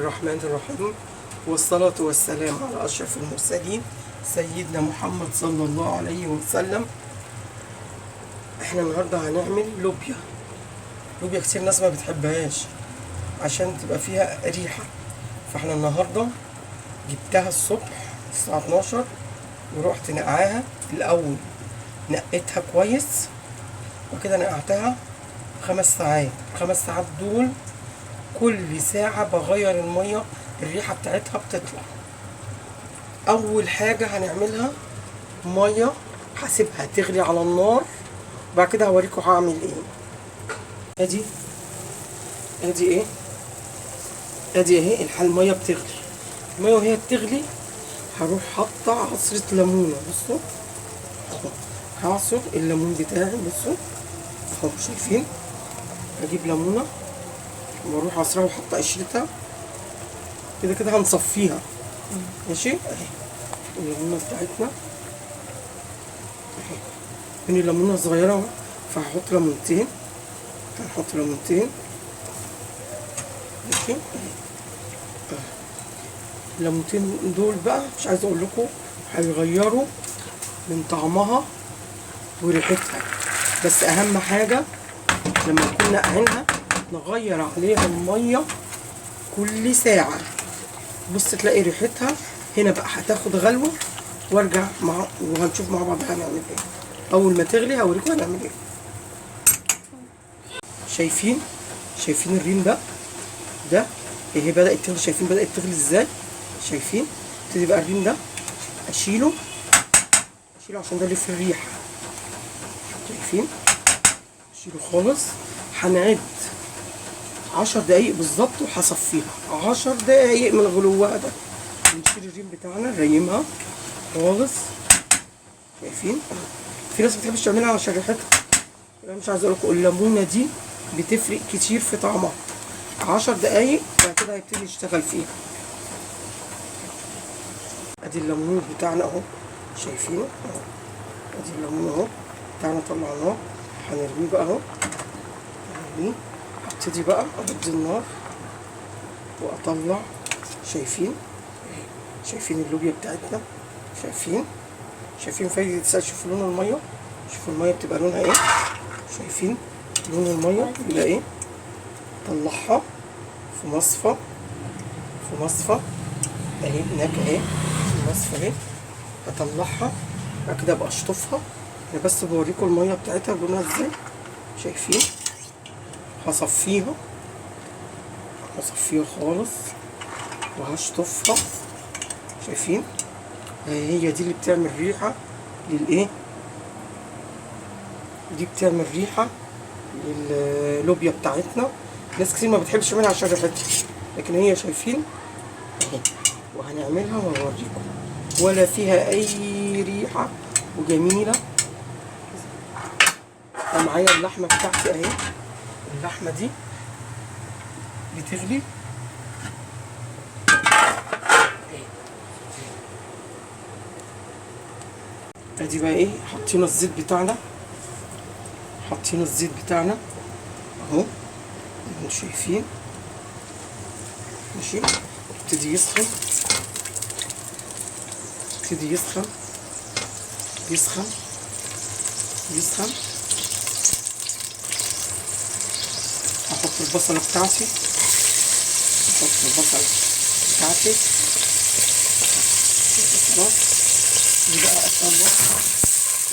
الرحمن الرحيم، والصلاة والسلام على أشرف المرسلين سيدنا محمد صلى الله عليه وسلم. احنا النهاردة هنعمل لوبيا. لوبيا كتير ناس ما بتحبهاش عشان تبقى فيها ريحة، فاحنا النهاردة جبتها الصبح الساعة 12 ورحت نقعاها الأول، نقيتها كويس وكده نقعتها 5 ساعات. 5 ساعات دول كل ساعة بغير المية، الريحة بتاعتها بتطلع. أول حاجة هنعملها مية، هسيبها تغلي على النار، وبعد كده هوريكم هعمل ايه. ادي ايه، ادي اهي المية بتغلي. المية وهي بتغلي هروح حاطة عصرة ليمونة. بصوا اهو، هعصر الليمون بتاعي. بصوا اهو، شايفين؟ هجيب ليمونة واروح عصرها وحاطه قشرتها كده كده هنصفيها. ماشي، اهي الليمونه بتاعتنا اهي. من الليمونه صغيرة فهحط ليمونتين، هنحط ليمونتين. ماشي، اهي الليمونتين دول بقى مش عايزه اقول لكم هيغيروا من طعمها وريحتها. بس اهم حاجة لما نكون نقعينها نغير عليها المية كل ساعة. بص تلاقي ريحتها هنا بقى هتاخد غلوه، وارجع مع وهنشوف مع بعض هنعمل ايه. اول ما تغلي هوريكم هنعمل ايه. شايفين؟ شايفين الريم ده؟ ده اهي بدات تغلي. شايفين بدات تغلي ازاي؟ شايفين؟ ابتدي بقى الريم ده اشيله، اشيله عشان ده اللي في الريحة. شايفين؟ اشيله خالص. هنعد 10 دقايق بالظبط وهصفيها. 10 دقايق من غلوها ده. نشيل الريم بتاعنا، نريمها خالص. شايفين؟ في ناس ما بتحبش تعملها عشان ريحتها. انا مش عايزه اقول لكم الليمونه دي بتفرق كتير في طعمها. 10 دقايق بعد كده هيبتدي يشتغل فيها. ادي الليمون بتاعنا اهو، شايفينه اهو. ادي الليمون اهو بتاعنا، طلعناه، هنرميه بقى اهو، هنرميه. هبتدي بقى اهدي النار واطلع. شايفين؟ شايفين اللوبيا بتاعتنا؟ شايفين؟ شايفين فايدة السلق؟ شوفوا لون المية، شوفوا المية بتبقى لونها ايه. شايفين لون المية بيبقى ايه؟ طلعها في مصفى، في مصفى اهي هناك اهي، في مصفى اهي. هطلعها بعد كده ابقى اشطفها. انا بس بوريكم المية بتاعتها لونها ازاي. شايفين؟ هصفيها، هصفيها خالص وهشطفها. شايفين؟ هي دي اللي بتعمل ريحة للايه، دي بتعمل ريحة للوبيا بتاعتنا. ناس كتير ما بتحبش منها عشان ريحتها، لكن هي شايفين اهي. وهنعملها وهوريكم، ولا فيها اي ريحة وجميلة. معايا اللحمة بتاعتي اهي، اللحمة دي بتغلي. ادي بقى ايه، حطينا الزيت بتاعنا، حطينا الزيت بتاعنا اهو، انتوا شايفين. ماشي، ابتدي يسخن، ابتدي يسخن، يسخن، يسخن. احط البصله بتاعتي، احط البصله بتاعتي. خلاص دي بقى اشوح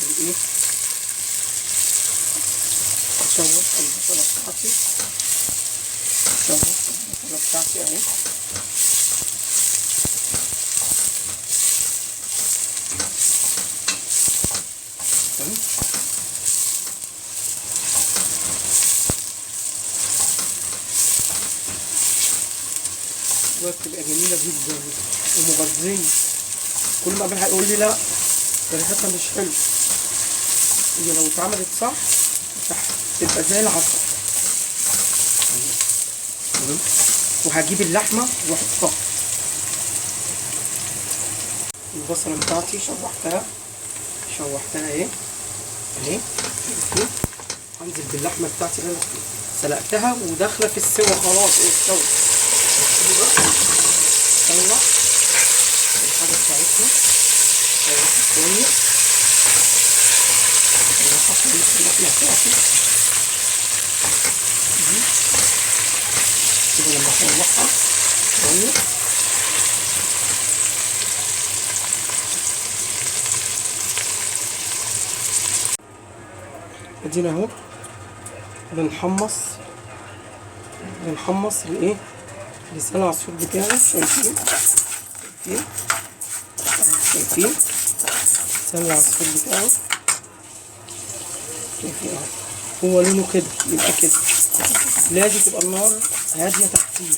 الايه، اشوح البصله بتاعتي، اشوح البصله بتاعتي اهي. تمام. بتبقى جميلة جدا ومغذية. كل ما قبل هيقول لي لا ده ريحتها مش حلو، هي لو اتعملت صح تبقى زي العسل. تمام. وهجيب اللحمة واحطها. البصلة بتاعتي شوحتها، شوحتها اهي اهي. هنزل باللحمة بتاعتي اللي انا سلقتها وداخلة في السوا خلاص. ايه السوا؟ نطلع الحاجة بتاعتنا، نشوحها كويس، نشوحها كويس اللحمة بتاعتي دي كده. لما اشوحها كويس ادينا اهو بنحمص الايه لسان العصفور بتاعي. شايفين شايفين لسان العصفور بتاعه، شايفين اهو، هو لونه كده يبقى كده. لازم تبقى النار هادية تحتيه،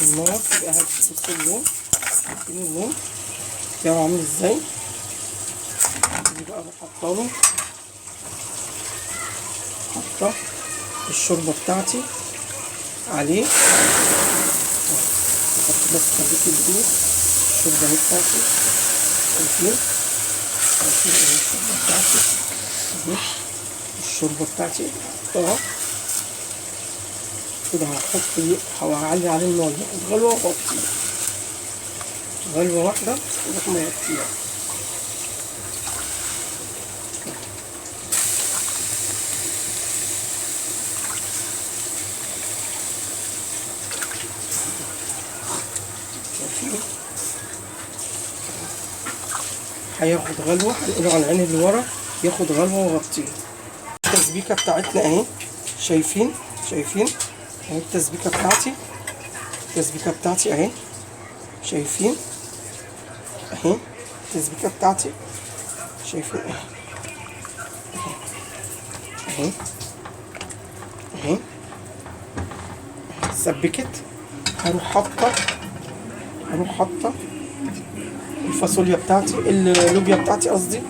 النار تبقى هادية. بصوا اللون، شايفين اللون بتاعه عامل ازاي. دي بقى بحطله، حاطه الشوربة بتاعتي عليه. بحط بس خليكي الدقيق الشوربة اهي بتاعتي، شايفين شايفين اهي الشوربة بتاعتي اهي، الشوربة بتاعتي احطها كده. هحط وهعلي عليه النار، ياخد غلوه واغطيه، غلوه واحدة واروح مغطيها. هياخد غلوه، هنقله على العين اللي ورا، ياخد غلوه وغطيه. التسبيكه بتاعتنا اهي، شايفين شايفين اهي التسبيكه بتاعتي، التسبيكه بتاعتي اهي، شايفين اهي التسبيكه بتاعتي، شايفين اهي اهي اهي سبكت. هروح حاطه الفاصوليا بتاعتي، اللوبيا بتاعتي قصدي،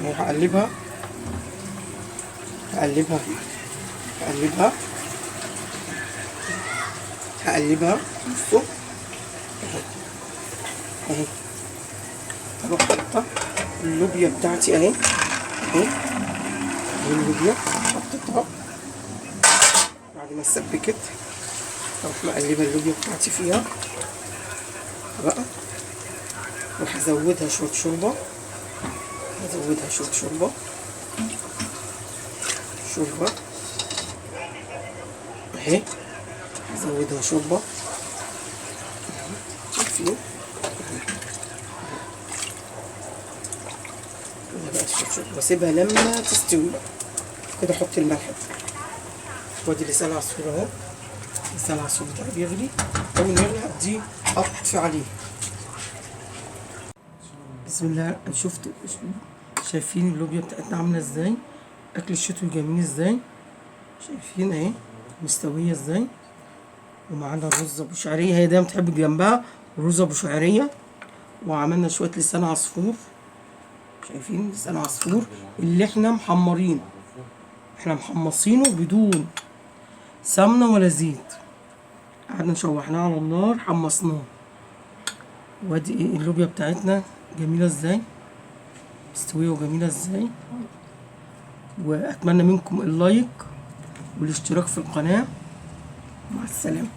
هقلبها هقلبها هقلبها هقلبها. بصوا اهي، هروح حاطه اللوبيا بتاعتي اهي اهي اللوبيا حطيتها بعد ما سبكت. اروح مقلبه اللوبيا بتاعتي فيها بقى، راح ازودها شوية شوربة، هزودها شوية شوربة، شوربة اهي، هزودها شوربة. شايفين كده بقى شوية شوربة، واسيبها لما تستوي بقى كده. احط الملح وادي لسان العصفور اهو، لسان العصفور بتاعي بيغلي. اول ما يغلي هديه اطفي عليه. بسم الله. شفتوا شايفين اللوبيا بتاعتنا عامله ازاي، اكل الشتوي جميل ازاي، شايفين اهي مستوية ازاي. ومعانا الرز ابو شعرية، هي دايما بتحب جنبها رز ابو شعرية. وعملنا شوية لسان عصفور، شايفين لسان عصفور اللي احنا محمرينه، احنا محمصينه بدون سمنه ولا زيت، قعدنا نشوحناه على النار، حمصناه. وادي ايه اللوبيا بتاعتنا جميلة ازاي، مستوية وجميلة ازاي. واتمنى منكم اللايك والاشتراك في القناة. مع السلامة.